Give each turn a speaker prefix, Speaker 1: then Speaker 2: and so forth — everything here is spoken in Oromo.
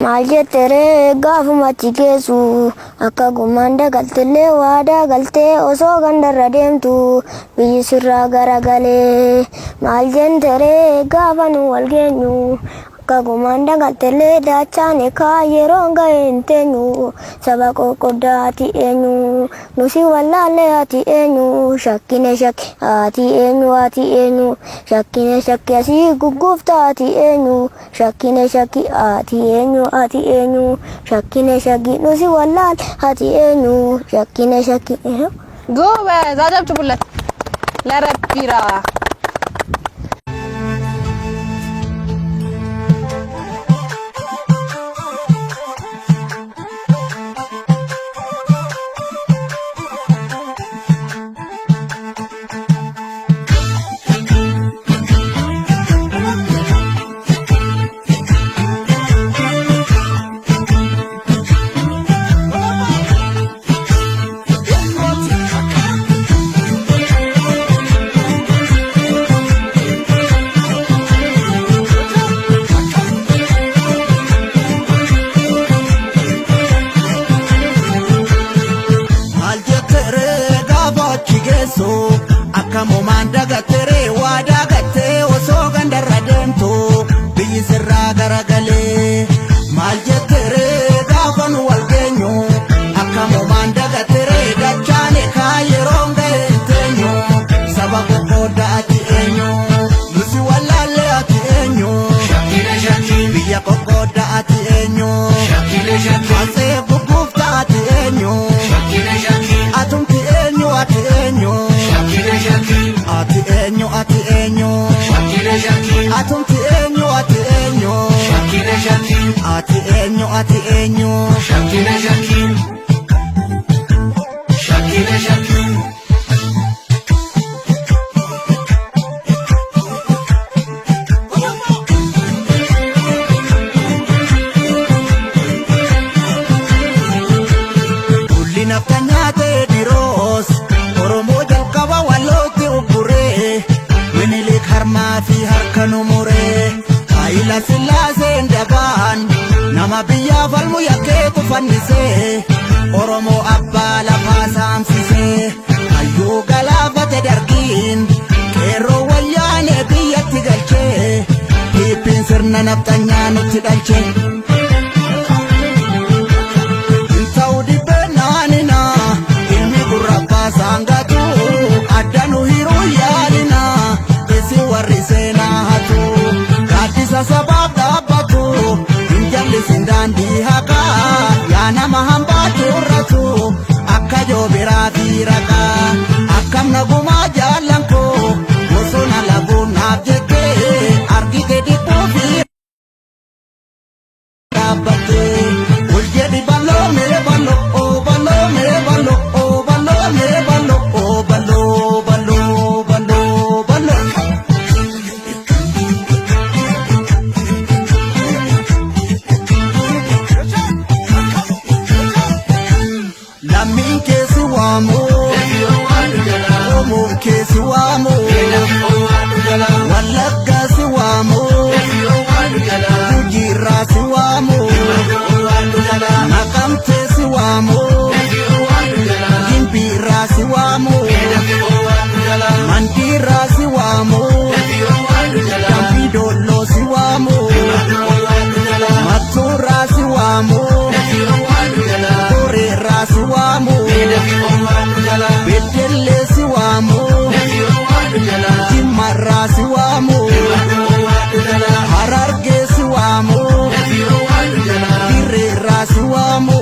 Speaker 1: Maal jetteree gaafuma achi geessu akka gumaan dagaltillee waadaa galtee osoo gandarra deemtu biyyi sirraa garagalee. Maal jetteree gaafa nu wal geenyu akka gumaan dagaltillee daachaan ekaa yeroon ga'e hin teenyu saba qoqqoddaa ati eenyu nusi wallaallee ati eenyu shakkine shakki ati eenyu ati eenyu shakkine shakki asii gugguufta ati eenyu. Shakkine shakki ati eenyu ati eenyu shakkine shakki nusi wallaal ati eenyu shakkine shakki.
Speaker 2: ጎበዝ፣ አጨብጭቡለት ለረቢራ።
Speaker 3: Maal jetteree gaafa achi geessu akka moomaan dagatteree waadaa gattee osoo gandarra deemtu biyyi sirraa garagalee. Maal jetteree gaafa nu wal geenyu akka moomaan dagatteree dachaan ekaa yeroon ga'e hin teenyu saba qoqqoodda ati eenyu nusi wallaallee ati eenyu biyya qoqqoodda ati eenyu asee gugguufta ati eenyu. Atumti eenyu ati eenyu ati eenyu ati eenyu atumti eenyu ati eenyu ati eenyu ati eenyu. Tulli nafta nyaatee diroos Oromoo jalqaba wallootti ugguree Minilik harmaa fi harka nu muree Haayila Sillaaseen dabaan nama biyyaa falmu yakkeetu fannisee Oromoo abbaa lafaa saamsisee hayyuu galaafate dargiin qeerroo wayyaanee biyyatti galchee Piippiin sirna nafxanyaa nutti dhalchee. Ta'u dhibbee naanina ilmi gurra baasaan gatu adda nu hiruu yaalina isin warri seenaa hatu gaaddisa sabaaf dhaabbatu hin jallisin daandii haqaa yaa nama hambaa turratu akka joobiraa fi raqaa akkam nagumaa jaallan koo bosona laguun naaf jettee argite dhibbuu fi dhaabbattee ol jedhi bal'oo mee bal'oo oo bal'oo mee bal'oo oo bal'oo mee bal'oo oo bal'oo bal'oo bal'oo bal'oo. Lammiin keessi waamu Oromoon keessi waamu Wallaggaa si waamu Gujiirraa si waamu Naqamtee si waamu Gimbiirraa si waamu Mandiirraa si waamu Dambidolloo si waamu Mattuurraa si waamu Boreerraa si waamu Beddellee si waamu Jimmarraa si waamu Harargee si waamu Dirreerraa si waamu.